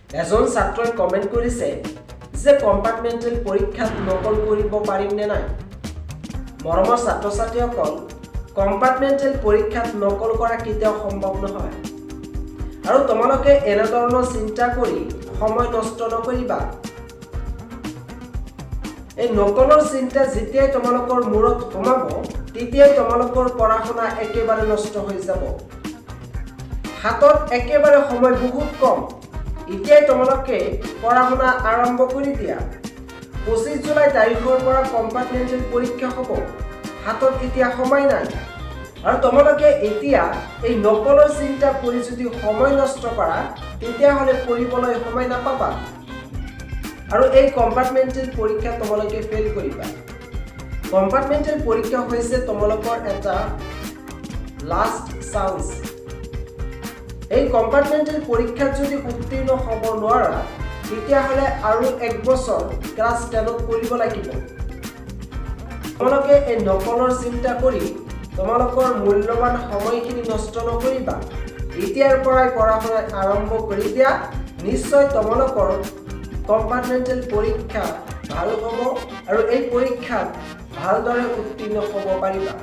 এজন ছাত্ৰই কমেণ্ট কৰিছে যে কম্পাৰ্টমেণ্টেল পৰীক্ষাত নকল কৰিব পাৰিম নে নাই। মৰমৰ ছাত্ৰ ছাত্ৰীসকল, কম্পাৰ্টমেণ্টেল পৰীক্ষাত নকল কৰা কেতিয়াও সম্ভৱ নহয় আৰু তোমালোকে এনেধৰণৰ চিন্তা কৰি সময় নষ্ট নকৰিবা। এই নকলৰ চিন্তা যেতিয়াই তোমালোকৰ মূৰত সোমাব, তেতিয়াই তোমালোকৰ পঢ়া শুনা একেবাৰে নষ্ট হৈ যাব। হাতত একেবাৰে সময় বহুত কম। এতিয়াই তোমালোকে পঢ়া শুনা আৰম্ভ কৰি দিয়া। 25 জুলাই তাৰিখৰ পৰা কম্পাৰ্টমেণ্টেল পৰীক্ষা হ'ব। হাতত এতিয়া সময় নাই আৰু তোমালোকে এতিয়া এই নকলৰ চিন্তা কৰি যদি সময় নষ্ট কৰা, তেতিয়াহ'লে পঢ়িবলৈ সময় নাপাবা আৰু এই কম্পাৰ্টমেণ্টেল পৰীক্ষা তোমালোকে ফেইল কৰিবা। কম্পাৰ্টমেণ্টেল পৰীক্ষা হৈছে তোমালোকৰ এটা লাষ্ট চান্স। এই কম্পাৰ্টমেণ্টেল পৰীক্ষাত যদি উত্তীৰ্ণ হ'ব নোৱাৰা, তেতিয়াহ'লে আৰু এক বছৰ ক্লাছ 10ত পঢ়িব লাগিব। তোমালোকে এই নকলৰ চিন্তা কৰি তোমালোকৰ মূল্যৱান সময়খিনি নষ্ট নকৰিবা। এতিয়াৰ পৰাই পঢ়া শুনা আৰম্ভ কৰি দিয়া। নিশ্চয় তোমালোকৰ কম্পাৰ্টমেণ্টেল পৰীক্ষা ভাল হ'ব আৰু এই পৰীক্ষাত ভালদৰে উত্তীৰ্ণ হ'ব পাৰিবা।